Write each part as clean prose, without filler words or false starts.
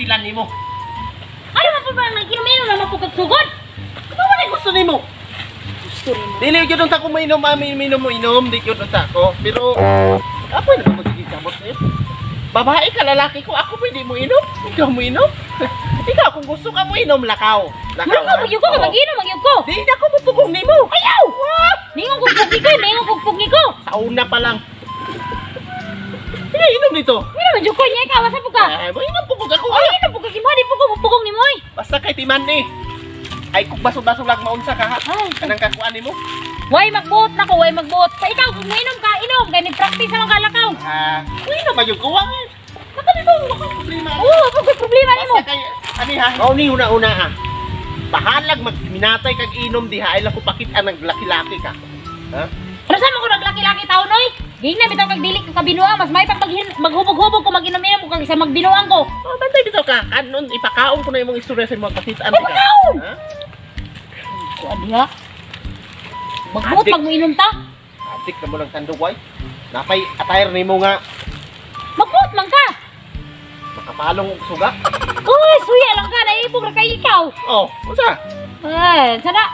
pastilan nimo. Ano man po ba nag-inom-inom naman po kagsugod? Ano man ang gusto nimo? Gusto nimo. Dili gyud unta ko mainom, inom inom, di gyud unta ko. Pero apoy na ba magiging kamot sa'yo? Babae ka, lalaki ko, ako pwede mo inom? Ikaw mo inom? Ikaw, kung gusto ka mo inom, lakaw. Lakaw. Lakaw, magyug ko, mag-inom, magyug ko. Di na ako mupugong nimo. Ayaw! Ningon kong pugi ko, ningon kong pugi ko. Sa una pa lang. Sige, inom dito. Inom, magyug ko niya, ikaw, asa po ka? Ay, inom pugong ako. Ay, inom pugong si mo, di pugong, pugong nimo, oy. Basta kay timan eh. Ay, kung baso-baso lang maunsa ka, ha? Ay. Kanang kakuan nimo. Way magbuot na ko, way magbuot. Sa ikaw, kung mainom ka, inom. Kaya ni-practice naman kalakaw. Ah, uy, na magyug ko, eh. Baka dito, wala problema. Oo, wala problema nimo. Basta kay, ani ha? Oo, ni una-una ha. Bahalag magminatay kag inom diha, ay lang ko pakita naglaki-laki ka. Ha? Pero saan mo ko naglaki-laki taon, oy? Gingna bitaw kag dili ka kabinuang, mas may pag maghubog-hubog ko mag-inom-inom ko kag sa magbinuang ko. Oh, bantay bitaw ka. Kanon ipakaon ko na imong istorya sa imong pakitaan ka. Ipakaon. Ha? Kuan diha. Magbuot pag moinom ta. Adik na mo lang tanduway. Napay attire nimo nga. Magbuot man ka. Makapalong og suga. Uy, suya lang ka, naibog ra kay ikaw. Oh, unsa? Eh, sana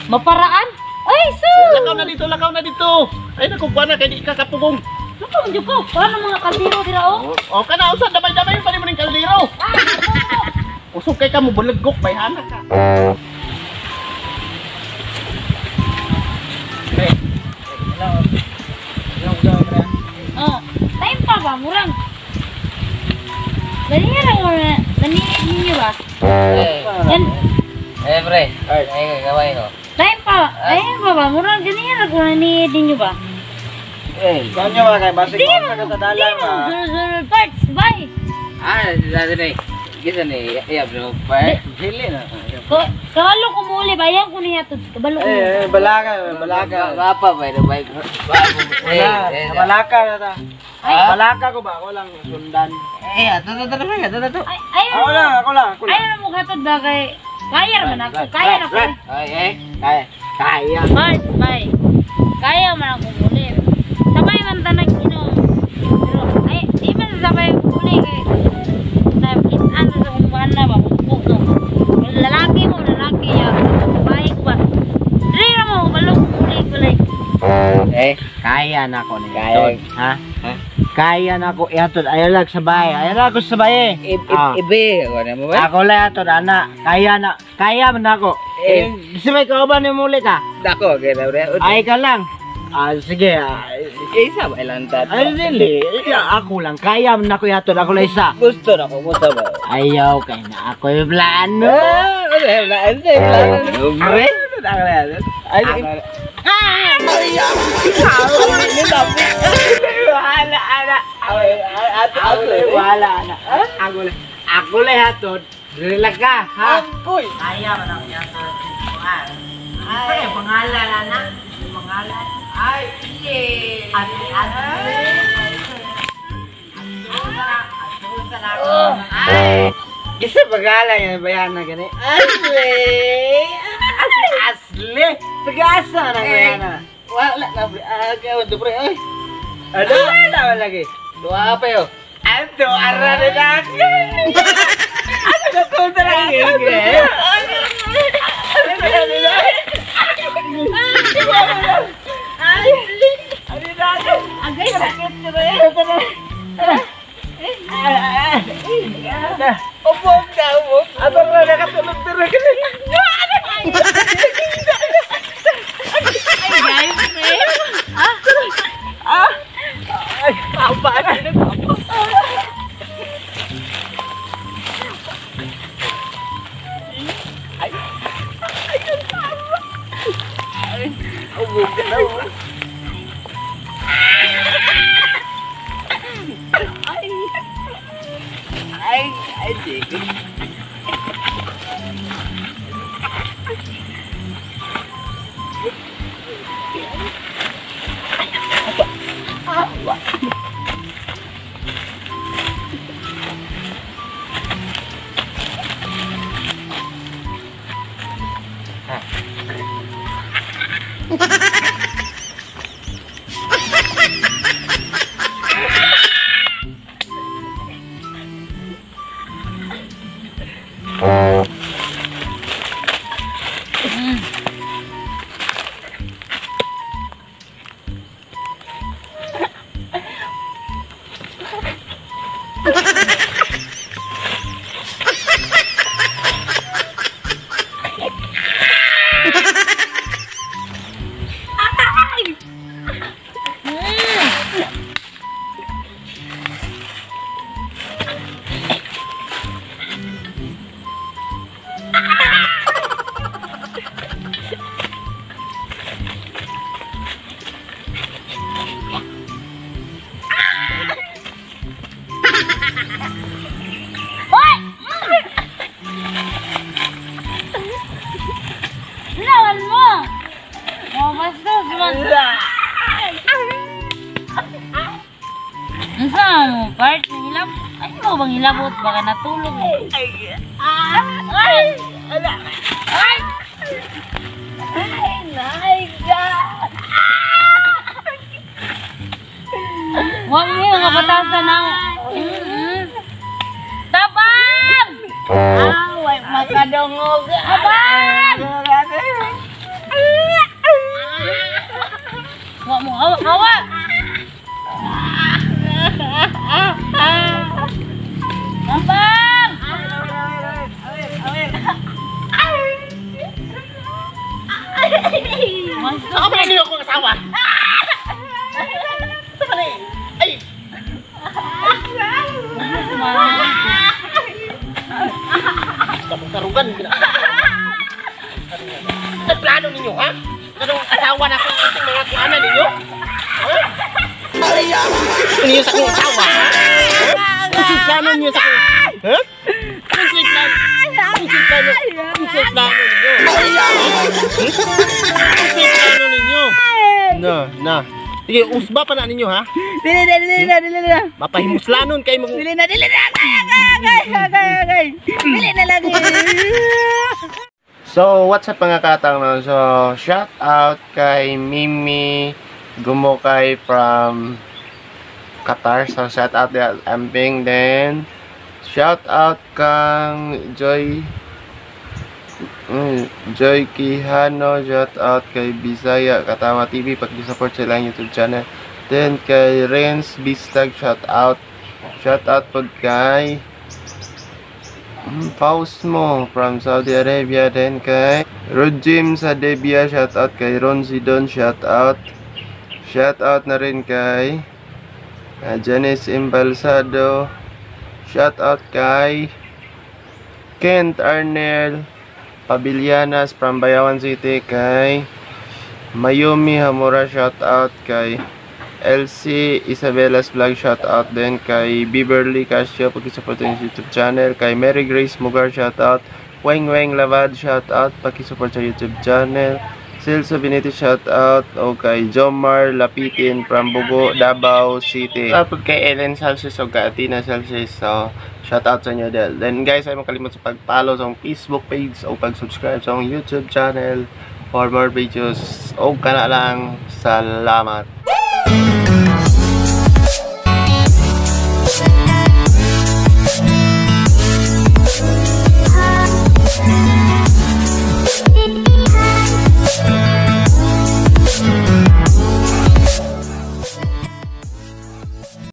maparaan. Ay, su. Lakaw na dito, lakaw na dito. Ay naku, buwan na kay di ka kapugong. Lakaw man jud ko. Paano mga kaldero dira oh? Oh, kana unsa damay-damay pa nimo ning kaldero. Ah, usog kay ka mo bulagok bayhana ka. Oh, time pa ba murang? Dali nga lang muna, naniid ninyo ba? Yan. Eh, pre. Ay, gawin ko. Time pa, ayun pa ba? Murang ganyan lang kung naniid ninyo ba? Eh, saan nyo ba kayo? Basig ko sa kasadalan ba? Sunod-sunod parts, bye! Ah, dati na eh. Gisa na eh, iya bro, pa. Dili na. Kabalo ko muli ba? Ayaw ko niya to. Kabalo ko muli. Eh, balaka, balaka. Bapa ba ito? Wala, balaka na ta. Balaka ko ba? Ako lang sundan. Eh, ato, ato, ato, ato, ato. Ako lang, ako lang, ako lang. Ayaw na mo katod ba kay... Kaya naman ako, kaya na ko. Ay, ay. Kaya, kaya. Parts, bye. Kaya man ako muli. Sabay man tanag inom. Pero, ay, di man sabay muli kay... Nakitaan sa kung na ba, kung lalaki mo, lalaki ya. Babae ko ba? Dili na mo, balong muli ko like. Eh, kaya na ako ni Kaya. Ha? Kaya na ako ihatod. Ayaw lang sa bahay. Ayaw lang ako sa bahay. Ibe, ako na mo ba? Ako lang ihatod, ana. Kaya na. Kaya man ako. Eh, sabay ka ba ni muli ka? Dako, kaya na bre. Ay ka lang. Ah, sige. Eh, sabay lang tato. Ay, dili. Ako lang. Kaya man ako ihatod. Ako lang isa. Gusto na ako. Gusto ba? Ayaw, kaya na ako yung plano. Ano yung plano? Ano yung plano? Bre? Ay, Ako lang hatod. Relax ka, ha? Kaya man ako ihatod. Ay, pangalan, anak. Pangalan. Ay, Ay, kasi pangalan yan, bayan na gani. Asli! Asli! Tagasa na bayan na. Wala na, kaya ito pre, ay. Ano? Wala lagi. Dua apa yo? Anto, arra na na. Ano na to talaga? Agay sakit na ba? Upog na, upog. Ato na nakatulog pero kasi. Ay, guys, eh. Ah! Ay, apa na? Ay, ay, ay, upog na. Ay, ay, ay, Panghilabot baka natulog. Ay! Ay! Ay, my God! Huwag mo nga batasan na. Tabang! Away makadungog. Tabang! Huwag mo, hawa, hawa! Tabang! Ako ba ninyo akong asawa? Sa mali. Ay! Kamong sarugan. Ang plano ninyo, ha? Anong asawa na akong ating mga kuhanan ninyo? Ha? Ninyo sa akong asawa, ha? Ano plano ninyo sa akong... Ha? Ano plano? Ano plano? Ano plano ninyo? Ano plano ninyo? Na, na. Sige, usba pa na ninyo, ha? Dili na, dili na, dili na. Mapahimuslanon kay mo. Dili na, dili na. Agay, agay, agay, agay. Dili na lagi. So, what's up mga katang, no? So, shout out kay Mimi Gumukay from Qatar. So, shout out kay Ambing. Then, shout out kang Joy Joy Quijano. Shout out kay Bisaya Katawa TV. Pag-support sa ilang YouTube channel. Then, kay Renz Bistag. Shout out. Shout out po kay Fausmo from Saudi Arabia. Then kay Rojim Sadebia, shout out kay Ron Sidon, shout out. Shout out na rin kay Janice Embalsado. Shout out kay Kent Arnel Pabilianas from Bayawan City, kay Mayumi Hamura, shout out kay LC Isabella's Vlog, shout out din kay Beverly Casio, paki-support sa YouTube channel, kay Mary Grace Mugar, shout out, Weng Weng Lavad, shout out, paki-support sa YouTube channel, Celso Benitez, shout out, o kay Jomar Lapitin from Bugo, Davao City. Tapos kay Ellen Salces o kay Athena Salces, so shout out sa inyo del. Then guys, ay makalimot sa pag-follow sa akong Facebook page o pag-subscribe sa akong YouTube channel for more videos. O kana lang, salamat.